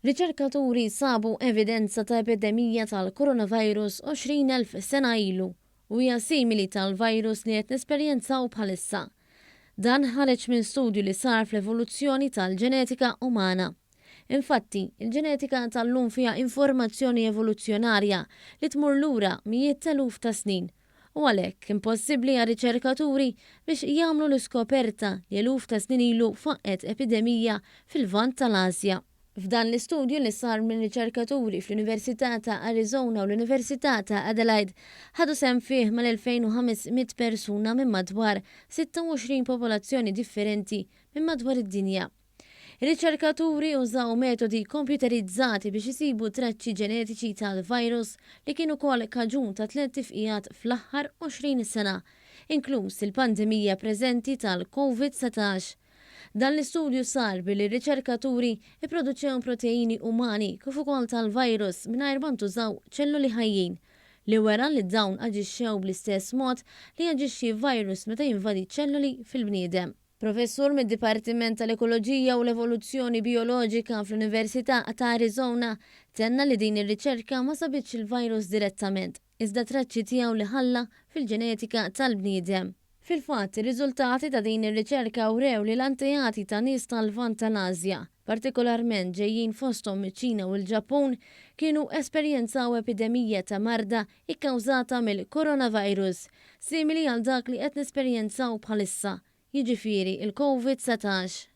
Riċerkaturi sabu evidenza ta' epidemija tal-coronavirus 20,000 sena ilu u hija simili tal-virus li qed nesperjenzaw bħalissa. Dan ħareġ minn studju li sar fl-evoluzzjoni tal-ġenetika umana. Infatti, il-ġenetika tal-lum fiha informazzjoni evoluzzjonarja li tmur lura mijiet t'eluf ta' snin u għalhekk impossibbli għar-riċerkaturi biex jagħmlu l-iskoperta li eluf ta' snin ilu faqqgħet epidemija fil-Lvant tal-Asja. F'dan l-istudju li sar minn riċerkaturi fl-Università ta' Arizona u l-Università ta' Adelaide, ħadu sehem fih mal-2,500 persuna minn madwar 26 popolazzjoni differenti minn madwar id-dinja. Ir-riċerkaturi użaw metodi kompjuterizzati biex isibu traċċi ġenetiċi tal-virus li kien ukoll kaġun ta' tlett tifqigħat fl-aħħar 20 sena, inkluż il-pandemija preżenti tal-Covid-19. Dan l-istudju sar billi r-riċerkaturi pproduċew proteini umani kif ukoll tal-virus mingħajr ma ntużaw ċelluli ħajjin, li wera li dawn aġixxew bl-istess mod li jaġixxi virus meta jinvadi ċelluli fil-bniedem. Professur mid-Dipartiment tal-Ekoloġija u l-Evoluzzjoni Bijoloġika fl-Università ta' Arizona tenna li din ir-riċerka ma sabitx il-virus direttament, iżda traċċi tiegħu li ħalla fil-ġenetika tal-bniedem. Fil-fatt, ir-riżultati ta' din ir-riċerka wrew li l-antenati ta' nies tal-Lvant tal-Asja, partikolarment ġejjin fosthom miċ-Ċina u l-Ġappun, kienu esperjenzaw epidemija ta' marda kkawżata mill-coronavirus, simili għal dak li qed nesperjenzaw bħalissa, jiġifieri l-Covid 19.